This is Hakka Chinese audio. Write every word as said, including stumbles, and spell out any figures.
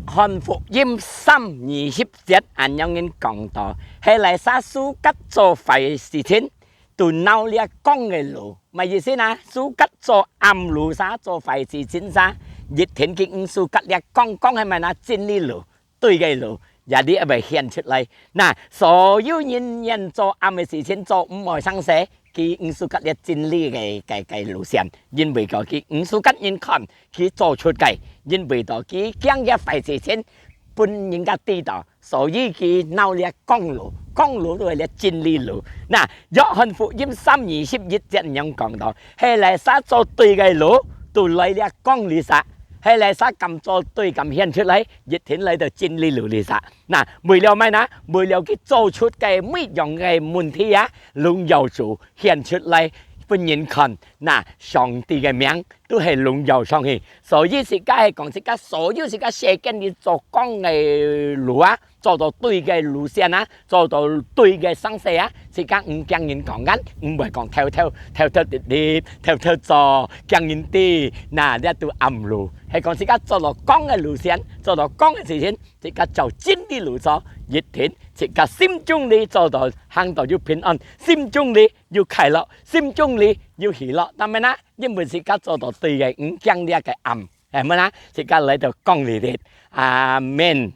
翰福音三二十節恁樣人講到，係哪儕自家做壞事情，就跍這光个路。麼意思呢？自家做暗路儕，做壞事情儕，一定佢毋自家這光，光係麼个呢？真理路，對个路，也你會顯出來。那所有人願做暗个事情，做毋好生事，佢毋自家這真理个个个路線，因為到佢毋自家人看，佢做出个，因為到佢驚這壞事情，分人家知道，所以佢跍這光路，光路就係這真理路。那約翰福音三二十一節恁樣講到，係哪儕做對个路，就來這光裡儕；係哪儕敢做對，敢顯出來，一定來到真理路裡儕。那為了麼个呢？為了佢做出个每樣个問題啊，榮耀主，顯出來分人看，那上帝个名都係榮耀上去。所以自家係講自家所有自家世間裡做光个路啊，做到對个路線啊，做到對个生事啊，自家毋驚人講𠊎，毋會講偷偷偷偷滴滴，偷偷做，驚人知，那這都暗路。係講自家做到光个路線，做到光个事情，自家照真理路做，一定自家心中裡做到行到有平安，心中裡有快樂，心中裡有喜樂。但係呢，因為自家做到對个，毋驚這个暗，係無啦？自家來到光裡裡。阿門。